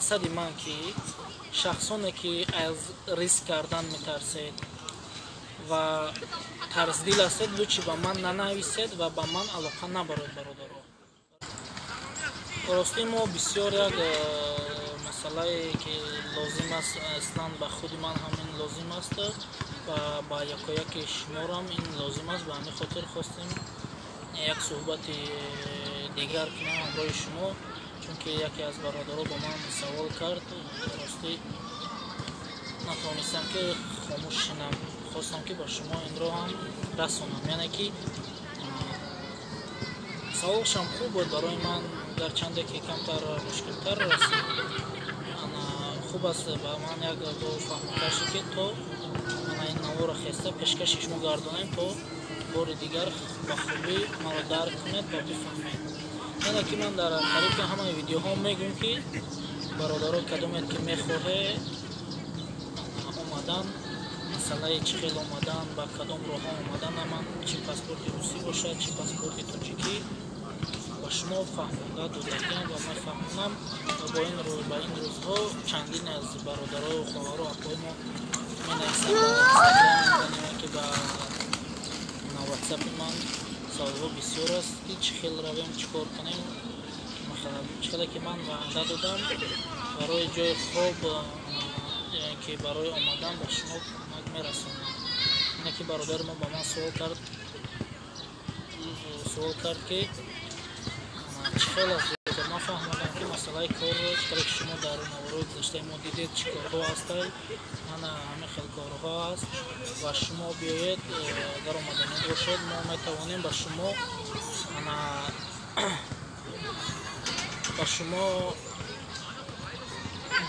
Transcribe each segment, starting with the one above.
Мақсади ман ки шахсоне ки аз риск кардан метарсед ва тарсдил ҳастед, лучше ба ман нанависед ва ба ман алоқа набаред, бародаро. Ростӣ мо бисёр як масъалае ки лозим аст, аслан ба худи ман ҳамин лозим аст ва ба якояки шуморам ин лозим аст. Ба ҳамин хотир хостем як суҳбати дигар кунем ҳамроҳи шумо, чунки яке аз бародаро ба ман савол кард. Ростӣ натавонистам ки хомӯш шинам, хостам ки ба шумо инро ҳам расонам. Яъне ки саволшам хуб буд барои ман, гарчанде ки камтар мушкилтар расид. Хуб аст, ба ман як бо фаҳмтар шуд, ки то ана ин наворо хеста пешкаши шумо гардонем, то бори дигар ба хубӣ маро дарк кунед ва бифаҳмед. Яъне ки ман дар қариб ҳамаи видеоҳо мегӯм, ки бародаро, кадомед ки мехоҳед омадан, масъалаи чӣ хел омадан, ба кадом роҳҳо омадан, ман чӣ паспорти русӣ бошад, чӣ паспорти тоҷикӣ, ба шумо фаҳмонда додагиам ва мефаҳмонам. Ва бо ин ба ин рӯзҳо чандин аз бародарою хоҳару апои мо менависанд ба Инстаграм, ки ба Ватсапи ман саволҳо бисёр аст, ки чӣ хел равем, чӣ кор кунем. Чӣ хеле ки ман ваъда додам барои ҷои хоб, ки барои омадан ба шумо кӯмак мерасонам. Ине ки бародари мо ба ман суол кард, ки чӣ хел аст. Ман фаҳмодам, ки масъалаи корро, чӣ хеле ки шумо дар наворҳои гузаштаи мо дидед, чӣ корҳо ҳастанд, ана ҳамин хел корҳо аст ва шумо биёед, агар омаданӣ бошед, мо метавонем ба шумо ана ба шумо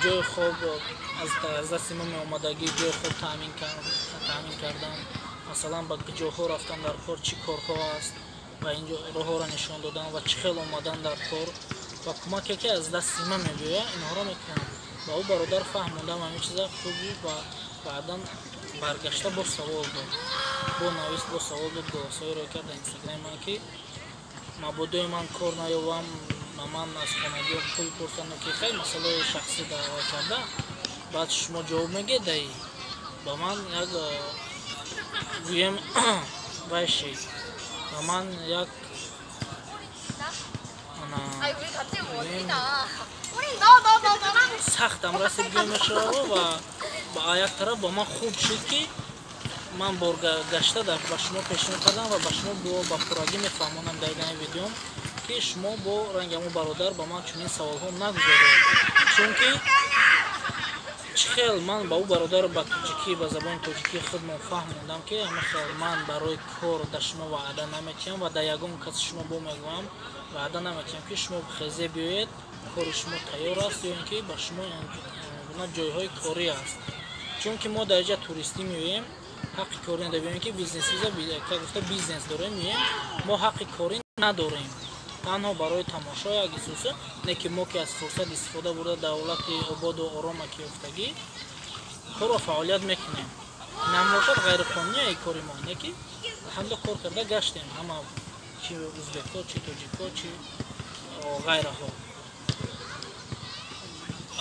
ҷои хоб, аз дасти мо меомадагӣ ҷои хоб таъмин кардан, масалан, ба ҷоҳо рафтан дар кор, чӣ корҳо аст ва ин роҳҳоро нишон додан ва чӣ хел омадан дар кор ва кӯмаке ки аз дасти ман мебиёяд, инҳоро мекунам. Ба ӯ бародар фаҳмондам ҳамин чиза хуби ва баъдан баргашта боз савол дод, бо навист, боз савол дод, голосовой ро кард дар Инстаграми ман, ки мабодои ман кор наёбам, ба ман аз хонагиҳо пул пурсанду, ки хеле масъалаи шахсӣ даъва карда. Баъд шумо ҷавоб мегӯед, даи ба ман як гӯем вай шид, ба ман як 아니, 우리 같이 어디다? 우린 너 너랑 сахтам расид гӯя мешавад ва ба як тараф ба ман хуб шуд, ки ман боргашта ба шумо пешниҳод кардам ва ба шумо ба пуррагӣ мефаҳмонам дар ин видеом, ки шумо бо ранги ҳамон бародар ба ман чунин саволҳо нагузоред. Чунки чӣ хел ман ба ӯ бародар ба тоҷикӣ, ба забони тоҷикии худмон фаҳмондам, ки ҳамин хел ман барои кор дар шумо ваъда наметиҳам ва дар ягон каси шумо бо мегӯям, ваъда наметиҳам, ки шумо хезе биёед, кори шумо тайёр аст ё ин ки ба шумо гуна ҷойҳои корӣ аст. Чунки мо дар инҷа туристӣ меоем, ҳаққи корӣ надорем, ки бизнес виза гуфта бизнес дорем, меоем, мо ҳаққи корӣ надорем, танҳо барои тамошо як исуса. Не ки мо ки аз фурсат истифода бурда, давлати ободу орома ки ёфтагӣ, корро фаъолият мекунем. Инам бошад ғайриқонунии кори мо, не ки алҳамдулилла кор карда гаштем, ҳама, чи узбекҳо, чи тоҷикҳо, чи ғайраҳо.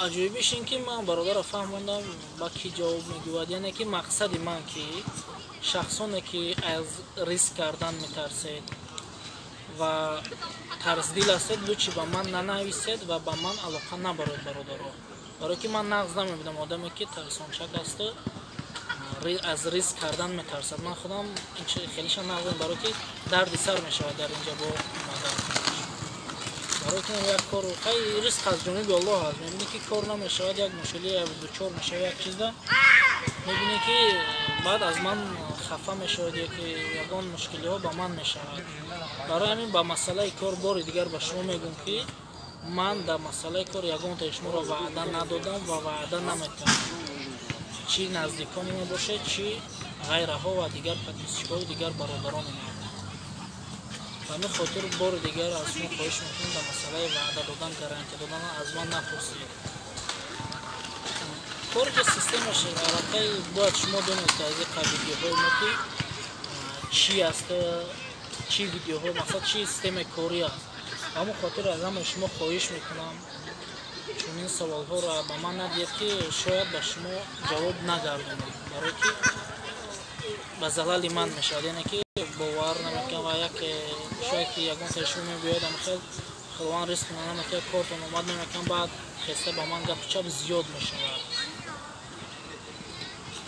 Аҷоибиш ин ки ман бародарро фаҳмондам, ба кӣ ҷавоб мегӯяд. Яъне ки мақсади ман ки шахсоне ки аз риск кардан метарсед ва тарсдил ҳастед, лучше ба ман нанависед ва ба ман алоқа набаред, бародаро. Барое ки ман нағз намебинам одаме ки тарсончак асту аз риск кардан метарсад. Ман худам хелиша нағз, барое ки дарди сар мешавад дар инҷа бо омадан, барои ки як кор хай, риск аз ҷониби Аллоҳ аст. Мебинӣ ки кор намешавад, як мушкилӣ дучор мешавад, як чизда мебинӣ, ки баъд аз ман хафа мешавад ё ки ягон мушкилиҳо ба ман мешавад. Барои ҳамин ба масъалаи кор бори дигар ба шумо мегӯм, ки ман дар масъалаи кор ягонтаи шуморо ваъда надодам ва ваъда наметиҳам, чӣ наздикони мо бошед, чӣ ғайраҳо ва дигар подписчик ҳои дигар бародарони мо. Ба ҳамин хотир бори дигар аз шумо хоҳиш мекунам, дар масъалаи ваъда додан, гарантия додан аз ман напурсед. Кори ки системаш аллакай бояд шумо донед, ки аз иқа видеоҳои мо ки чӣ аст, чӣ видеоҳо, масалан, чӣ системаи корӣ аст. Ба ҳамон хотир аз ҳамаи шумо хоҳиш мекунам. Чунин саволҳоро ба ман надиҳед, ки шояд ба шумо ҷавоб нагардонам, барое ки ба залали ман мешавад, яъне ки бовар намекунам ва як шояд ки ягон каси шумо мебиёяд, амхел Худованд ризқ намекунад, кортон омад намекунад, баъд хеста ба ман гапу чап зиёд мешавад.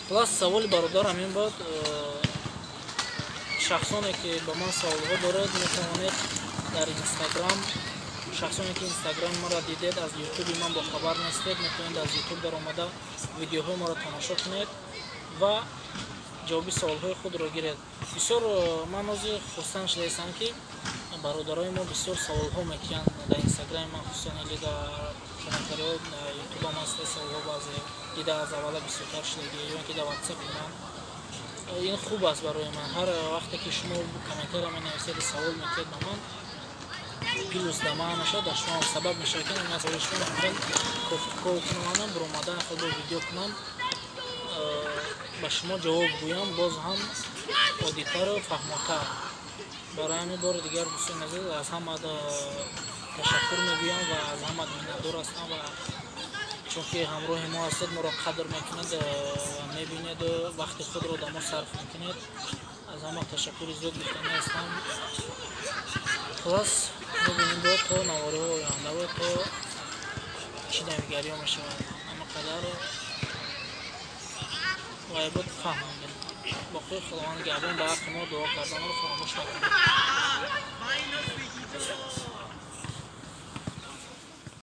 Хулас, саволи бародарам ин буд. Шахсоне ки ба ман саволҳо доред, метавонед дар Инстаграм, шахсоне ки Инстаграми маро дидед, аз Ютуби ман бохабар нестед, метавонед аз Ютуб даромада видеоҳои маро тамошо кунед ва ҷавоби саволҳои худро гиред. Бисёр ман ҳозир хурсанд шудаистам, ки бародарои мо бисёр саволҳо мекунанд дар Инстаграми ман, хусусан или дар комментариҳо Ютубам ҳаст, саволҳо баъзе дида аз аввала бисёртар шудагӣ, ё ин ки дар Ватсапи ман. Ин хуб аст барои ман. Ҳар вақте ки шумо комментария менависед, савол мекунед ба ман, плюс да ман мешавад, дар шумо сабаб мешавад, ки ман саволи шумо хел кофтуков кунам, буромада хел бо видео кунам, ба шумо ҷавоб гӯям, боз ҳам оддитару фаҳмотар. Барои ҳамин бори дигар, дӯстони азиз, аз ҳама ташаккур мегӯям ва аз ҳама миннатдор ҳастам, ва чунки ҳамроҳи мо ҳастед, моро қадр мекунед ва мебинеду вақти худро дар мо сарф мекунед. Аз ҳама ташаккури зиёд гуфтанӣ ҳастам. Хулас, мебинем бо то навориҳо ояндаво, то чӣ навигариҳо мешавад. Ҳама қадар вай буд, фаҳмондем. Боқӣ Худованд нигаҳбон. Ба ҳаққи мо дуо карданро фаромӯш накунед.